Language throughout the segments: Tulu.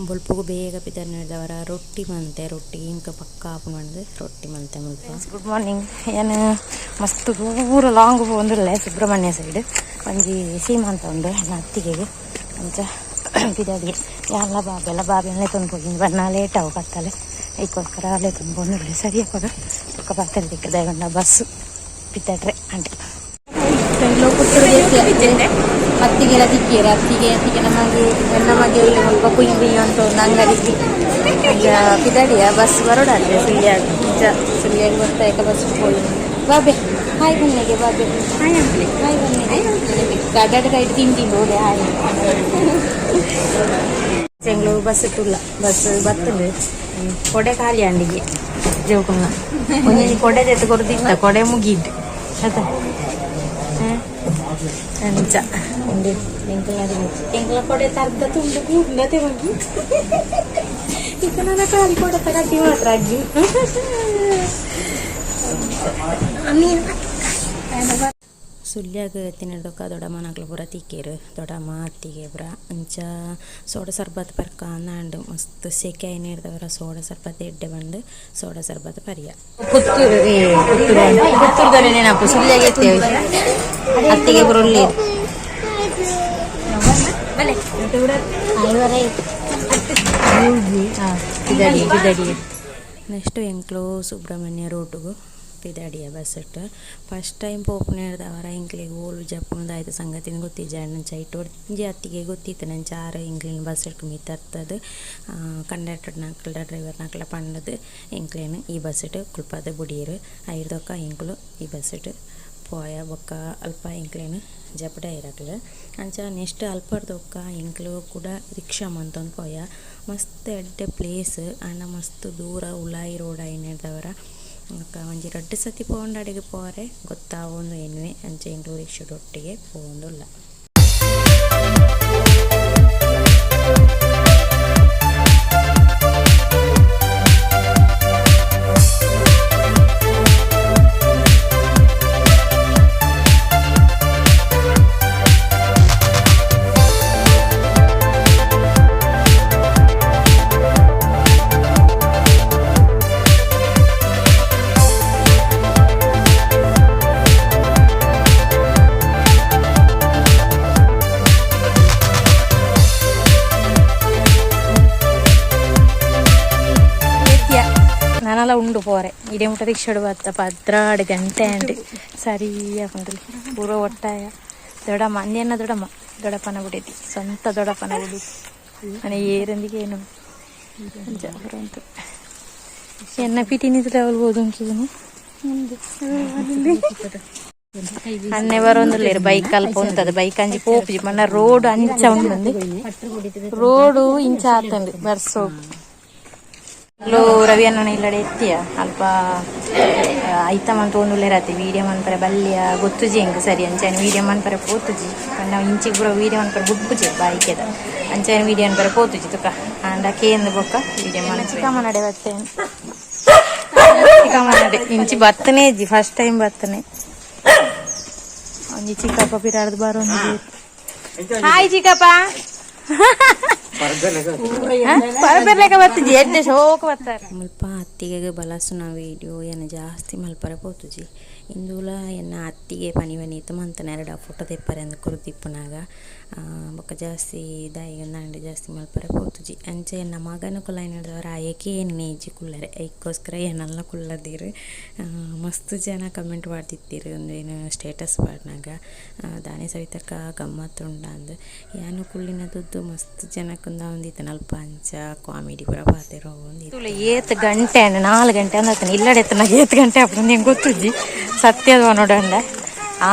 ಬೊಲ್ಪುಗು ಬೇಗ ಪಿದರ್ನೆಡ್ದವರ ರೊಟ್ಟಿ ಮಂತೆ ರೊಟ್ಟಿ ಇಂಕ ಪಕ್ಕ ಆಪುಂಡು ರೊಟ್ಟಿ ಮಂತೆ ಮುಲ್ಪ. Good morning. ಏನು ಮಸ್ತ್ ದೂರ ಲಾಂಗ್ ಪೋವೊಂದುಲ್ಲೆ ಸುಬ್ರಹ್ಮಣ್ಯ ಸೈಡ್ ಒಂಜಿ ಸೀಮಾಂತ ಉಂಡು ಎನ್ನ ಅತ್ತಿಗೆಗೆ. ಅಂಚ ಪಿದಾಡಿ ಯಾನ್ಲ ಬಾಬೆಲ್ಲ ಬಾಬೆಲ್ಲ ತೊಂದು ಪೋಗಿಂದು ಬಣ್ಣ ಲೇಟ್ ಅವು ಕತ್ತಲೆ ಐಕ್ಕೋಸ್ಕರ ಅಲ್ಲೇ ತೊಂದು ಪೋಂದುಲ್ಲೆ. ಸರಿ ಅಪಗ ಬೊಕ್ಕ ಪಾತೆರ ತಿಕ್ಕದ ಬಸ್ ಪಿದಾಡ್ರೆ ಅಂಡ್. ಅತ್ತಿಗೆಲ್ಲ ತಿಕ್ಕಿಯರು ಅತ್ತಿಗೆ ಅತ್ತಿಗೆ ನಮಗೆ ನನ್ನ ಮಗೆ ಸ್ವಲ್ಪ ಕುಯ್ ಕುಯ್ ಅಂತ ಒಂದು ಅಂಗಡಿಗೆ ಅಂಚ ಪಿದಾಡಿಯ ಬಸ್ ಬರೋಡಾದ್ರೆ ಸುಳ್ಯ ಅಂಚ ಸುಳ್ಯಾಗ ಬರ್ತಾ ಏಕ ಬಸ್ ಪೋಯಿ. ಬಾಬೆ ಹಾಯ್ ಬನ್ನಿಗೆ, ಬಾಬೆ ಹಾಯ್ ಅಂಪ್ಲೆ, ಹಾಯ್ ಬನ್ನಿಗೆ. ಗಡ್ಡ ಕೈಟ್ ತಿಂಡಿ ನೋಡಿ ಹಾಯ್. ಚೆಂಗ್ಳು ಬಸ್ ತುಲ್ಲ ಬಸ್ ಬತ್ತುಂಡು. ಕೊಡೆ ಖಾಲಿ ಅಂಡಿಗೆ ಜೋಕುಲ್ನ ಒಂಜಿ ಕೊಡೆ ಜೊತೆ ಕೊರ್ದಿತ್ತ ಕೊಡೆ ಮುಗೀತು ಅತ್ತ. ಅಂಚ ಉಂಡು ಎಂಕಲ್ನ ಎಂಕಲ್ನ ಕೊಡೆ ತರ್ದ ತುಂಡು ಕೂಡ್ನತೆ ಮಗಿ. ಇತ್ತ ನನ್ನ ಖಾಲಿ ಕೊಡೆ ತಗಡ್ಡಿ ಮಾತ್ರ ಅಜ್ಜಿ. ಸುಳ್ಯಾಗ ತಿನ್ನಡ್ದೊಕ್ಕ ದೊಡ್ಡಮ್ಮನಕ್ಲು ಪೂರ ತಿಕ್ಕೇರು, ದೊಡ್ಡಮ್ಮ ಅತ್ತಿಗೆ ಪೂರ. ಅಂಚ ಸೋಡ ಸರ್ಬತ್ ಪರ್ಕ ಅಂದಾಂಡ್. ಮಸ್ತ್ ಸೆಕೆ ಆಯ್ನೆಡ್ದವರ ಸೋಡ ಸರ್ಬತ್ ಎಡ್ಡೆ ಬಂದು ಸೋಡಾ ಸರ್ಬತ್ ಪರಿಯ. ಪುತ್ತೂರು ಪುತ್ತೂರು ಪುತ್ತೂರುದೊರೆ ನೆನಪು. ಸುಳ್ಯಾಗ ಎತ್ತೇವೆ ಅತ್ತಿಗೆ ಬರುಲ್ಲಿ. ಪಿದಡಿ ಪಿದಡಿ. ನೆಕ್ಸ್ಟ್ ಎಂಕ್ಲು ಸುಬ್ರಹ್ಮಣ್ಯ ರೂಟುಗು ಪಿದಾಡಿಯ bus. First time ಪೋಪುನೆಡ್ದವರ ಎಂಕ್ಲೆಗ್ ಓಲು ಜಪ್ಪುನು ದಾಯ್ತ ಸಂಗತಿನ ಗೊತ್ತಿಜ್ಜಾಂಡ್. ಅಂಚ ಐಟ್ ಒಂಜಿ ಅತ್ತಿಗೆ ಗೊತ್ತಿತ್ತು ನಂಚ ಆರ್ ಎಂಕ್ಲೆನ್ ಬಸ್ ಟ್ ಮಿತ್ತರ್ತದು ಕಂಡಕ್ಟರ್ನಕ್ಲ್ಡ ಡ್ರೈವರ್ನಕ್ಲ್ಡ ಪಂಡದು ಎಂಕ್ಲೆನ್ ಈ ಬಸ್ಸುಟ್ ಕುಲ್ಪಾದ್ ಬುಡಿಯೆರ್. ಐರ್ದೊಕ್ಕ ಎಂಕುಲು ಈ ಬಸ್ಸುಟ್ ಪೋಯ. ಬೊಕ್ಕ ಅಲ್ಪ ಎಂಕ್ಲೆನ್ ಜಪುಡಾಯೆರ್ ಅಕ್ಲು. ಅಂಚ ನೆಕ್ಸ್ಟ್ ಅಲ್ಪರ್ದೊಕ್ಕ ಎಂಕ್ಲು ಕುಡ ರಿಕ್ಷಾ ಮಂತೊಂದು ಪೋಯ. ಮಸ್ತ್ ಎಡ್ಡೆ ಪ್ಲೇಸ್ ಆಂಡ ಮಸ್ತ್ ದೂರ ಉಲಾಯಿ ರೋಡ್ ಆಯಿನೆಡ್ದವರ ಬೊಕ್ಕ ಒಂಜಿ ರಡ್ಡ್ ಸರ್ತಿ ಪೋಂಡ ಅಡೆಗ್ ಪೋರೆ ಗೊತ್ತಾವೊಂದು ಎನ್ನುವೆ. ಅಂಚ ಎಂಕ್ಲು ರಿಕ್ಷಾದೊಟ್ಟಿಗೆ ಪೋವೊಂದುಲ್ಲ. ನಾನೆಲ್ಲ ಉಂಡು ಪೋರೆ ಇಡೇ ಮುಟ್ಟ ರಿಕ್ಷಾಡು ಬತ್ತ 12 ಗಂಟೆ ಅಂಡ್ ಸರಿ ಆಪುಂಡು ಪೂರ ಒಟ್ಟಾಯ. ದೊಡ್ಡಮ್ಮ ಅಂದೇನ ದೊಡ್ಡಮ್ಮ ದೊಡ್ಡಪ್ಪನ ಬಿಡೈತಿ, ಸ್ವಂತ ದೊಡ್ಡಪ್ಪನ ಬಿಡೈತಿ. ಮನೆ ಏರೊಂದಿಗೆ ಏನು ಅಂಚ ಪೂರ ಉಂಟು. ಎನ್ನ ಪಿಟಿನಿದ್ರೆ ಅವಳು ಬೋದುಂಕಿದನು ಅನ್ನೆ ಬರೋಂದುಲ್ಲೇರು. ಬೈಕ್ ಅಲ್ಪ ಉಂತದ ಬೈಕ್ ಅಂಚಿ ಪೋಪುಜಿ ಮಣ್ಣ ರೋಡ್ ಅಂಚ ಉಂಡು. ರೋಡು ಇಂಚ ಆತಂಡು ಬರ್ಸೋ. ಅಲ್ಲೂ ರವಿ ಅಣ್ಣನ ಇಲ್ಲಡೆ ಎತ್ತಿಯ ಅಲ್ಪ ಐತ ಮಂತ ಒಂದುಲ್ಲೇರಾತಿ ವೀಡಿಯೋ ಮನ್ಪರೆ ಬಲ್ಲಿಯ ಗೊತ್ತುಜಿ ಎಂಕ್ ಸರಿ. ಅಂಚನೆ ವೀಡಿಯೋ ಮನ್ಪರೆ ಪೋತುಜಿ ಪಂಡ ಇಂಚಿಗ್ ಪೂರ ವೀಡಿಯೋ ಮನ್ಪರೆ ಬುಡ್ಪುಜಿ ಬಾಯಿಕೆದ. ಅಂಚನೆ ವೀಡಿಯೋ ಮನ್ಪರೆ ಪೋತುಜಿ ತುಕ ಆಂಡ ಕೇಂದ್ ಬೊಕ್ಕ ವೀಡಿಯೋ ಮನ್. ಚಿಕ್ಕಮ್ಮನಡೆ ಬತ್ತೇನೆ, ಚಿಕ್ಕಮ್ಮನಡೆ ಇಂಚಿ ಬತ್ತನೇ ಇಜ್ಜಿ, ಫಸ್ಟ್ ಟೈಮ್ ಬತ್ತನೆ. ಒಂಜಿ ಚಿಕ್ಕಪ್ಪ ಪಿರಾಡ್ದು ಬರೋಂದು. ಹಾಯ್ ಚಿಕ್ಕಪ್ಪ. ಪರಬೆರ್ಲೆಕ ಬತ್ತುಜಿ, ಎಡ್ಡೆ ಶೋಕ ಬತ್ತಾರೆ. ಮುಲ್ಪ ಅತ್ತಿಗೆಗ್ ಬಲಸುನ ವೀಡಿಯೋ ಏನ ಜಾಸ್ತಿ ಮಲ್ಪರೆ ಪೋತುಜಿ. ಇಂದುಲ ಎನ್ನ ಅತ್ತಿಗೆ ಪನಿ ಪನೀತ್ ಮಂತನ ಎರಡ ಫೋಟೋ ದೆಪ್ಪರೆ ಅಂದ್ ಕೊರ್ದಿಪ್ಪುನಗ ಬೊಕ್ಕ ಜಾಸ್ತಿ ದಾಯೆಗ್ ಜಾಸ್ತಿ ಮಲ್ಪರೆ ಪೋತುಜಿ. ಅಂಚ ಎನ್ನ ಮಗನ ಕುಲ್ಲೈನದವರ ಆಯೆಗೆ ಎನ್ನೆ ಇಜ್ಜಿ ಕುಲ್ಲರೆ, ಐಕ್ಕೋಸ್ಕರ ಎನ್ನಲ್ಲ ಕುಲ್ಲದೀರ್. ಮಸ್ತ್ ಜನ ಕಮೆಂಟ್ ಪಾಡ್ದಿತ್ತೆರ್ ಉಂದೆನ್ ಸ್ಟೇಟಸ್ ಪಾಡ್ನಗ, ದಾನೆ ಸವಿತಕ್ಕ ಗಮ್ಮತ್ ಉಂಡಾಂದ್. ಯಾನ್ ಕುಲ್ಲಿನ ತೂದು ಮಸ್ತ್ ಜನಕ್ ಉಂದಾವೊಂದಿತ್ತುಂಡು ಅಲ್ಪ. ಅಂಚ ಕಾಮಿಡಿ ಪೂರ ಪಾತೆರೊಂದಿತ್ತೆರ್. ತುಲೆ ಏತ್ ಗಂಟೆ ಆಂಡ್, 4 ಗಂಟೆ ಅಂದಾತನ. ಇಲ್ಲಡೆ ಎತ್ತನಾಗ ಏತ್ ಗಂಟೆ ಆಪುಂಡು ಎಂಕ್ ಗೊತ್ತುಜ್ಜಿ ಸತ್ಯದ ನೋಡಂಡ.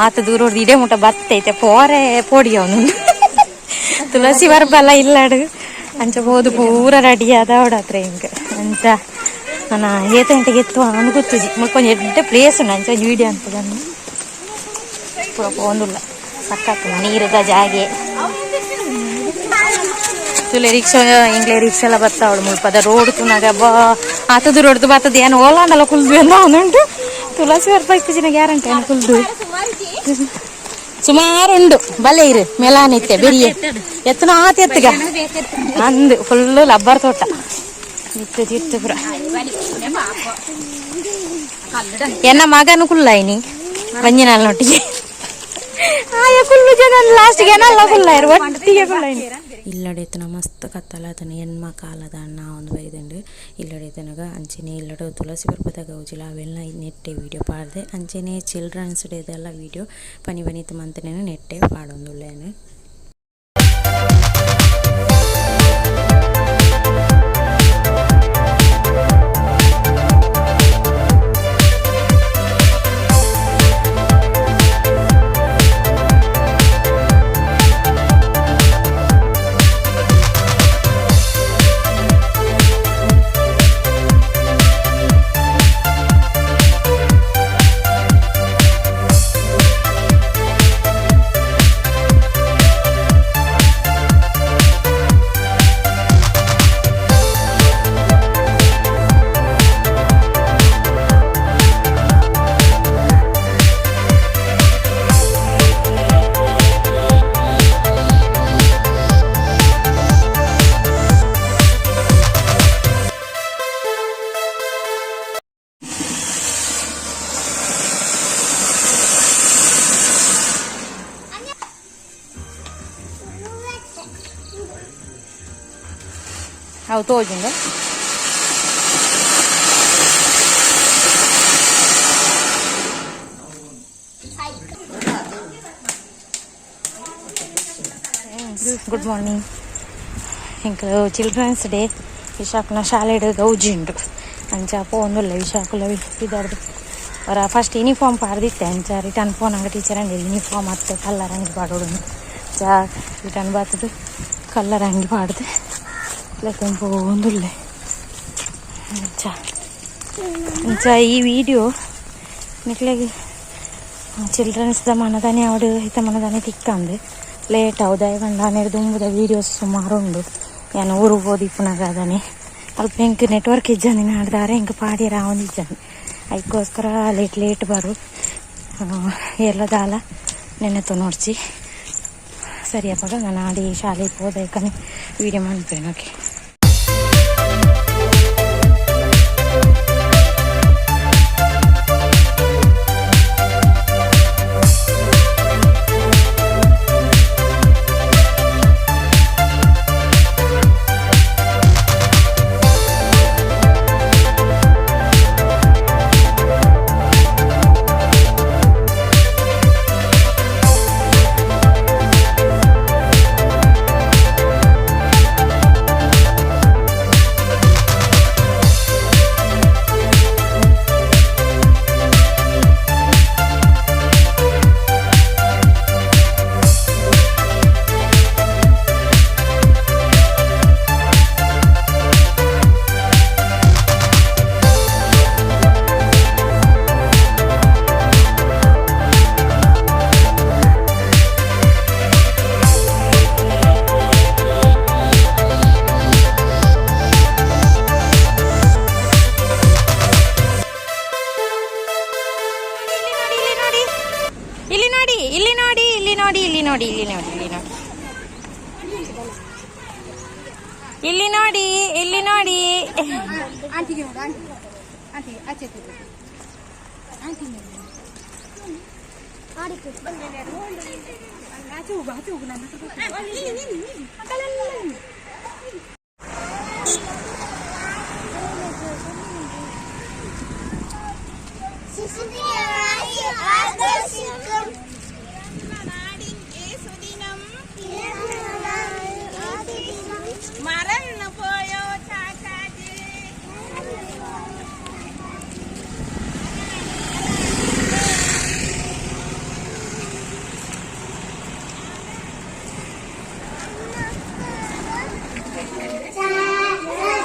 ಆತ ದೂರ ಇಡೇ ಮುಟ್ಟ ಬತ್ತೈತೆ ಪೋರೆ ಪೋಡಿ ಅವನು ತುಳಸಿ ಬರ್ಬಲ್ಲ ಇಲ್ಲಾಡು. ಅಂಚ ಪೋದು ಪೂರ ರೆಡಿ ಆದ ಅವಡತ್ರ ಹಿಂಗ. ಅಂಚ ನನ್ನ ಏತ್ ಗಂಟೆಗೆ ಎತ್ತು ಅನು ಗೊತ್ತುಜಿ. ಮುಲ್ಪ ಒಂಜಿ ಎಡ್ಡೆ ಪ್ಲೇಸ್ ಉಂಡು. ಅಂಚ ಒಂಜಿ ವೀಡಿಯೋ ಅಂತ ಪೂರ ಪೋಂದುಲ್ಲ. ಸಕ್ಕತ್ತು ನೀರುದ ಜಾಗೆ ತುಲೆ. ರಿಕ್ಷಾ ಇಂಗ್ಲೆ ರಿಕ್ಷಾ ಎಲ್ಲ ಬರ್ತಾವಳು. ಮುಲ್ಪದ ರೋಡ್ ತುನಾಗ ಬಾ ಆತದ ರೋಡ್ದು ಬರ್ತದ. ಏನು ಓಲಾಂಡಲ ಕುಲ್ದು ಎಲ್ಲ ಉಂಟು. ತುಳಸಿ ಬರ್ಪ ಇಪ್ಪು ಗ್ಯಾರಂಟಿ ಏನು ಕುಲ್ದು. ಸುಮಾರು ಉಂಡು ಬಲೆ ಇರು ಮೆಲಾನಿತ್ತೆ ಬೆರಿಯೆ ಎತ್ತನ ಆತ ಎತ್ತಗ ಅಂದು ಫುಲ್ ಲಬ್ಬರ್ ತೋಟ ಇತ್ತು ತಿತ್ತು ಪುರ ಎನ್ನ ಮಗನು ಕುಲ್ಲಾಯಿನಿ ಬಂಜಿನಾಲ್ನೊಟ್ಟಿಗೆ ಆಯ ಕುಲ್ಲು ಜನ ಲಾಸ್ಟ್ಗೆ ಏನಲ್ಲ ಕುಲ್ಲಾಯರು ಒಟ್ಟಿಗೆ ಕುಲ್ಲಾಯಿನಿ. ಇಲ್ಲಡೆತನ ಮಸ್ತ್ ಕತ್ತಲಾತನ ಎನ್ಮ ಕಾಲದ ಅಣ್ಣ ಒಂದು ಬೈದುಂಡು. ಇಲ್ಲಡೆತನಗ ಅಂಚನೆ ಇಲ್ಲಡ ತುಳಸಿ ಪರ್ಬದ ಗೌಜಿಲ ಅವೆಲ್ಲ ನೆಟ್ಟೆ ವೀಡಿಯೋ ಪಾಡ್ದೆ. ಅಂಚನೆ ಚಿಲ್ಡ್ರನ್ಸ್ ಡೇದೆಲ್ಲ ವೀಡಿಯೋ ಪನಿ ಪನಿತ ಮಂತನೇನು ನೆಟ್ಟೆ ಪಾಡೊಂದುಲ್ಲೇನು. ಅವು ತೋಜುಂಡು. Good morning. ಎಂಕ್ ಚಿಲ್ಡ್ರನ್ಸ್ ಡೇ ವಿಶಾಖನ ಶಾಲೆಡ್ ಗೌಜಿ ಉಂಡು. ಅಂಚ ಪೋವೊಂದುಲ್ಲೆ ವಿಶಾಖಲ ಪಿದಾಡ್ದು. ಅವರ ಫಸ್ಟ್ ಯೂನಿಫಾರ್ಮ್ ಪಾಡ್ದಿತ್ತೆ. ಅಂಚ ರಿಟರ್ನ್ ಪೋನಗ ಟೀಚರ್ ಅಂದೆ ಯೂನಿಫಾರ್ಮ್ ಅತ್ತೆ ಕಲ್ಲರ್ ಅಂಗಿ ಪಾಡೋಡು. ಅಂಚ ರಿಟರ್ನ್ ಬತ್ತದು ಕಲ್ಲರ್ ಅಂಗಿ ಪಾಡ್ದು ಲೆಕ್ಕ ಪೋವೊಂದುಲ್ಲೆ. ಅಂಚ ಅಂಚ ಈ ವಿಡಿಯೋ ನಿಕ್ಲೆಗ್ ಚಿಲ್ಡ್ರನ್ಸ್ದ ಮನದಾನೆ ಅವಡು ಇತ್ತ ಮನದಾನೆ ತಿಕ್ಕಂದು ಲೇಟ್ ಆವು. ದಯಪಂಡ ಆನೆಡ್ ದುಂಬುದ ವೀಡಿಯೋಸ್ ಸುಮಾರು ಉಂಡು. ಯಾನ್ ಊರುಗ್ ಪೋದಿಪ್ಪುನಗ ಅದನೆ ಅಲ್ಪ ಎಂಕ್ ನೆಟ್ವರ್ಕ್ ಇಜ್ಜಂದಿನ ಆಡ್ದಾರೆ ಎಂಕ್ ಪಾಡ್ಯೆರೆ ಆವೊಂದಿಜ್ಜಂದಿ. ಐಕ್ಕೋಸ್ಕರ ಲೇಟ್ ಲೇಟ್ ಬರು ಏರ್ಲ ದಾಲ ನೆನೆತೊ ನೋಡ್ಚಿ. ಸರಿ ಅಪಗ ನಾನು ಆಡಿ ಶಾಲೆಗೆ ಪೋದೈಕನೆ ವೀಡಿಯೋ ಮನ್ಪೇನೆ. ಓಕೆ. ಇಲ್ಲಿ ನೋಡಿ, ಇಲ್ಲಿ ನೋಡಿ, ಇಲ್ಲಿ ನೋಡಿ, ಇಲ್ಲಿ ನೋಡಿ, ಇಲ್ಲಿ ನೋಡಿ, ಇಲ್ಲಿ ನೋಡಿ, ಇಲ್ಲಿ ನೋಡಿ, ಇಲ್ಲಿ ನೋಡಿ. ആഘോഷിക്കും. മറന്നു പോയോ ചാച്ചാജി? ചാ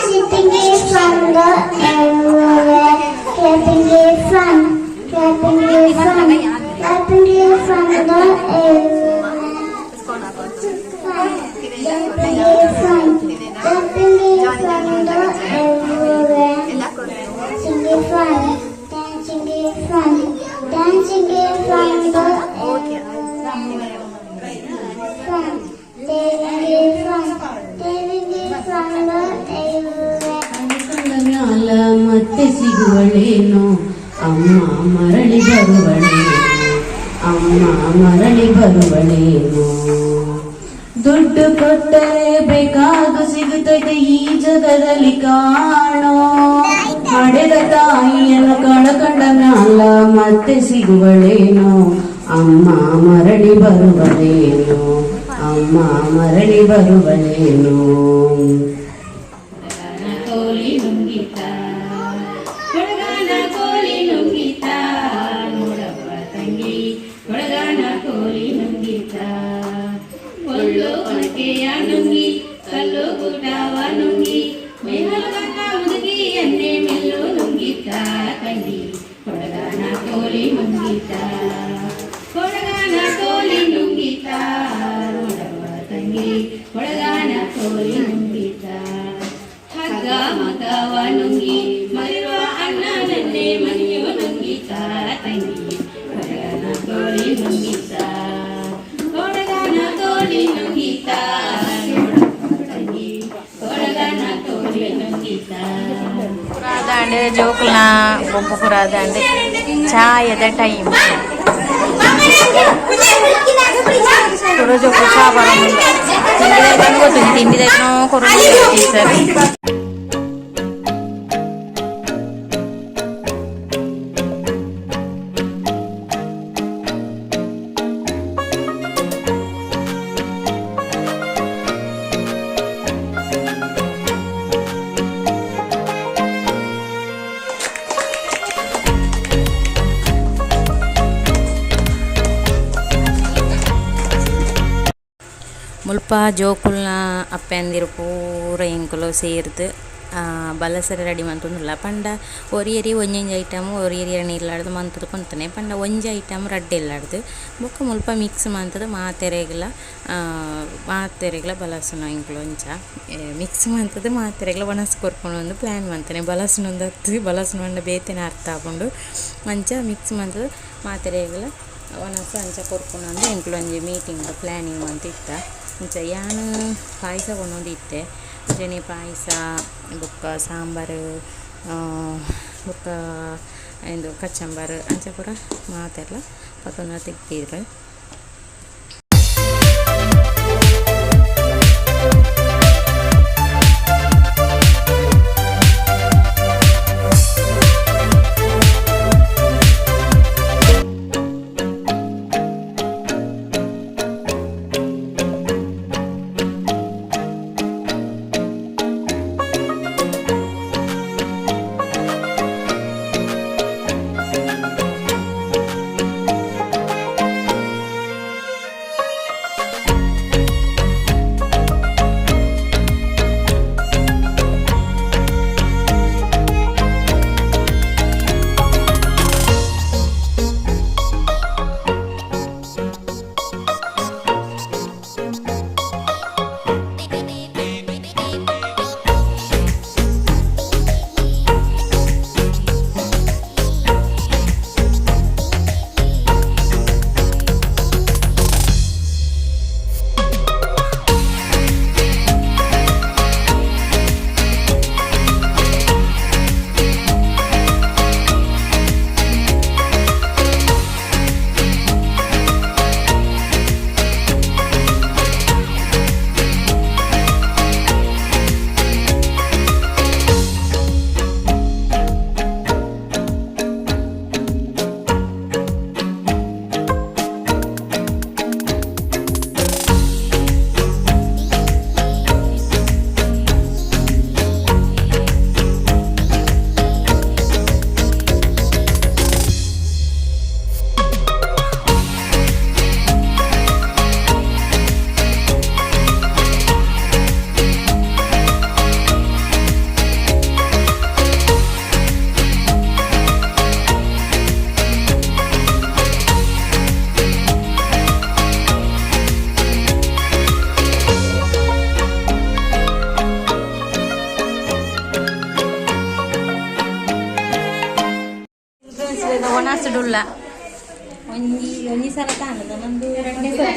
Sitting is fun, the everywhere. Clapping is fun, clapping is fun, clapping is fun, the everywhere. Fun, clapping is fun, clapping is fun, the everywhere. Singing fun, dancing is fun, dancing is fun, the everywhere. Fun, saving is fun, saving is fun, the everywhere. ಕಂಡ ಮ್ಯಾಲ ಮತ್ತೆ ಸಿಗುವಳೇನೋ, ಅಮ್ಮ ಮರಳಿ ಬರುವಳೇನೋ, ಅಮ್ಮ ಮರಳಿ ಬರುವಳೇನೋ. ದುಡ್ಡು ಕೊಟ್ಟರೆ ಬೇಕಾದು ಸಿಗುತ್ತದೆ ಈ ಜಗದಲ್ಲಿ ಕಾಣೋ, ಹಡೆದ ತಾಯಿಯನ್ನು ಕಳಕಂಡ ಮ್ಯಾಲ ಮತ್ತೆ ಸಿಗುವಳೇನೋ, ಅಮ್ಮ ಮರಳಿ ಬರುವಳೇನೋ, ಅಮ್ಮ ಮರಳಿ ಬರುವಳೇನೋ. ಕೋಲಿ ನುಂಗಿತ, ಕೊಡಗಾನ ಕೋಲಿ ನುಂಗಿತ, ನೋಡವ್ವ ತಂಗಿ, ಕೊಡಗಾನ ಕೋಲಿ ನುಂಗಿತ. ಒಳ್ಳು ಒಣಕೆಯ ನುಂಗಿ, ಕಲ್ಲು ಗುಡಾವ ನುಂಗಿ, ಮೇಹಲಗನ್ನ ಮುದುಗಿಯನ್ನೇ ಮೆಲ್ಲು ನುಂಗಿತ ತಂಗಿ, ಕೊಡಗಾನ ಕೋಲಿ ನುಂಗಿತ. ಕೊಡಗಾನ ಕೋಲಿ ನುಂಗಿತ, ನೋಡವ್ವ ತಂಗಿ, ಕೊಡಗಾನ ಕೋಲಿ ನುಂಗಿತ. ಹಗ್ಗ ಮಗವ ನುಂಗಿ, ಮರಿರುವ ಅಣ್ಣನನ್ನೇ ಮನೆಯು ನುಂಗಿತ ತಂಗಿ, ಕೊಡಗಾನ ಕೋಳಿ ನುಂಗಿತ. ಕೊಡಗಾನ ಕೋಳಿ ನುಂಗಿತ, ನೋಡವ್ವ ತಂಗಿ, ಕೊಡಗಾನ ಕೋಳಿ ನುಂಗಿತ. ಪುರಾದಾಂಡ್ ಜೋಕುಲ್ನ ಬೊಬ್ಬು ಪುರಾದಾಂಡ್ ಚಾಯದ ಟೈಮ್. ಜೋಕುಲು ಚಾ ಬರೋದಿಲ್ಲ. ತಿಂಡಿದೈತನ ಗೊತ್ತಿಲ್ಲ, ತಿಂಡಿದೈತನೋ ಕೊರು ಟೀಚರ್. ಮುಲ್ಪ ಜೋಕುಲ್ನ ಅಪ್ಪೆಂದಿರು ಪೂರ ಎಂಕುಲು ಸೇರ್ದ್ ಬಲಸರ ರೆಡಿ ಮಂತೊಂದುಲ್ಲ. ಪಂಡ ಒರಿಯರಿ ಒಂಜೊಂಜಿ ಐಟಮ್ ಒರಿಯರಿ ಇಲ್ಲಾಡ್ದು ಮಂತುದು ಕೊಂತನೆ. ಪಂಡ ಒಂಜಿ ಐಟಮ್ ರಡ್ಡ್ ಇಲ್ಲಾಡ್ದು ಬೊಕ್ಕ ಮುಲ್ಪ ಮಿಕ್ಸ್ ಮಂತುದು ಮಾತೆರೆಗ್ಲ ಮಾತೆರೆಗ್ಲ ಬಲಸುನ. ಎಂಕುಲು ಅಂಚ ಮಿಕ್ಸ್ ಮಂತುದು ಮಾತೆರೆಗ್ಲ ವನಸ್ ಕೊರ್ಪುನು ಅಂದ್ ಪ್ಲ್ಯಾನ್ ಮಂತನೆ. ಬಲಸುನ ಅತ್ತ್, ಬಲಸುನ ಪಂಡ ಬೇತೆನೆ ಅರ್ಥ ಆಪುಂಡು. ಅಂಚ ಮಿಕ್ಸ್ ಮಂತುದು ಮಾತೆರೆಗ್ಲ ವನಸ್ ಅಂಚ ಕೊರ್ಪುನು ಅಂದ್ ಎಂಕುಲು ಒಂಜಿ ಮೀಟಿಂಗ್ ಪ್ಲ್ಯಾನಿಂಗ್ ಮಂತಿತ್ತ. ಅಂಚ ಯಾನ್ ಪಾಯಸ ಕೊನೊಂದಿತ್ತೆ. ಅಂಚನೆ ಪಾಯಸ ಬೊಕ್ಕ ಸಾಂಬಾರು ಬೊಕ್ಕ ಇಂದು ಕಚಂಬರ್ ಅಂಚ ಪೂರ ಮಾತೆರ್ಲ ಪತೊಂದು ತಿಕ್ಕಿದ್ರು. ಒಣಸುಡುಲ್ಲ. ಒಂಜಿ ಒಂಜಿ ಸಲ ತಾಂಡ, ನಂದು ಎರಡನೇ ಸಲ.